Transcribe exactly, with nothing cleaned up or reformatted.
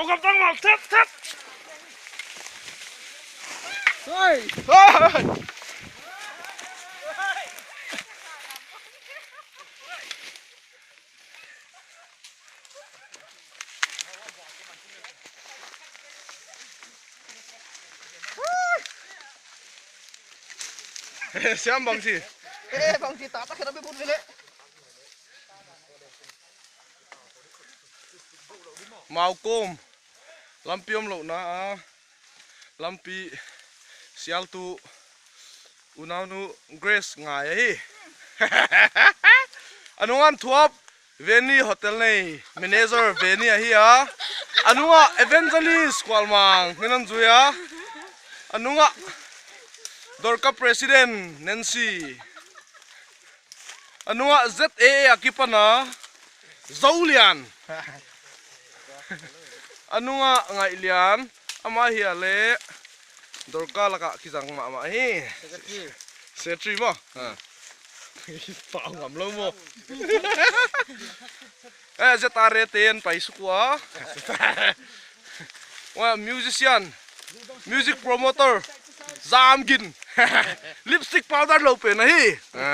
Kam tang mal, tap, tap. Hoi. Hoi. Siam bangchi. Eh, bangchi ta ta kena be bun le. Maukom. Lampi omlouhna a. Lampi sialtu unaunu Grace ngai ahi. A nungah Thuap Veni Hotel nei manager Veni ahi a. A nungah Evangelist Kualmang, hinan zui a. A nungah Dorka President Nancy. A nungah Z A A a kipana Zolian. A nungah Ngaihlian, ama hi a le Dorka laka kizang mahmah hi. Secretary. Secretary maw? Ha. Pau ngam lou maw? Eh, Z R A ten pai sukua. Wa musician, music promoter, Zamgin. Lipstick powder lou pen ahi.